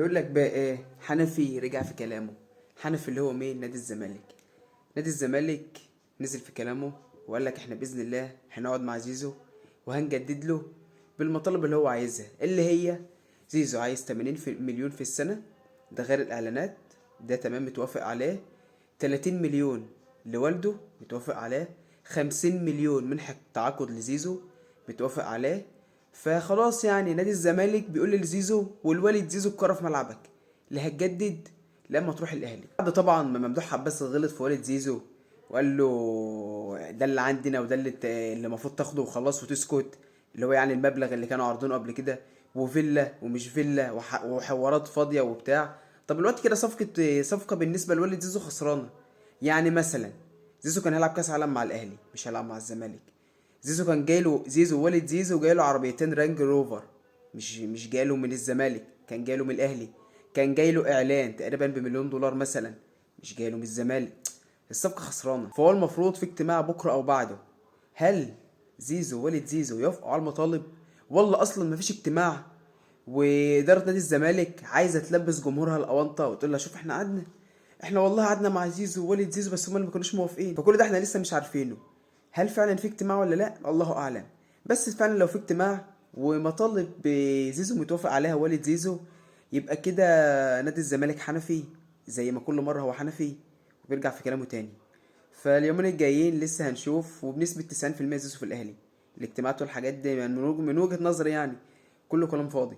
يقول لك بقى ايه، حنفي رجع في كلامه. حنفي اللي هو مين؟ نادي الزمالك. نادي الزمالك نزل في كلامه وقال لك احنا باذن الله هنقعد مع زيزو وهنجدد له بالمطالب اللي هو عايزها، اللي هي زيزو عايز 80 مليون في السنة، ده غير الاعلانات، ده تمام متوافق عليه. 30 مليون لوالده متوافق عليه، 50 مليون منحة تعاقد لزيزو متوافق عليه. فخلاص يعني نادي الزمالك بيقول لزيزو والوالد زيزو الكرة في ملعبك، لا هتجدد لما تروح الاهلي. بعد طبعا ما ممدوح عباس غلط في والد زيزو وقال له ده اللي عندنا وده اللي المفروض تاخده وخلاص وتسكت، اللي هو يعني المبلغ اللي كانوا عارضينه قبل كده، وفيلا ومش فيلا وحوارات فاضية وبتاع. طب الوقت كده صفقة بالنسبة لوالد زيزو خسرانة. يعني مثلا زيزو كان هيلعب كاس عالم مع الاهلي، مش هيلعب مع الزمالك. زيزو كان جايله، زيزو والد زيزو جايله عربيتين رانج روفر، مش جايله من الزمالك، كان جايله من الاهلي. كان جايله اعلان تقريبا ب1 مليون دولار مثلا، مش جايله من الزمالك. الصفقة خسرانة. فهو المفروض في اجتماع بكرة او بعده، هل زيزو والد زيزو يوافقوا على المطالب، ولا اصلا مفيش اجتماع وإدارة نادي الزمالك عايزة تلبس جمهورها الأونطة وتقول لها شوف احنا قعدنا، احنا والله قعدنا مع زيزو ووالد زيزو بس هما اللي ما كانوش موافقين. فكل ده احنا لسه مش عارفينه، هل فعلا في اجتماع ولا لا، الله اعلم. بس فعلا لو في اجتماع ومطالب زيزو متوافق عليها والد زيزو، يبقى كده نادي الزمالك حنفي زي ما كل مرة هو حنفي وبيرجع في كلامه تاني. فاليومين الجايين لسه هنشوف، وبنسبة 90% زيزو في الأهلي. الاجتماعات والحاجات دي من وجهة نظري يعني كله كلام فاضي.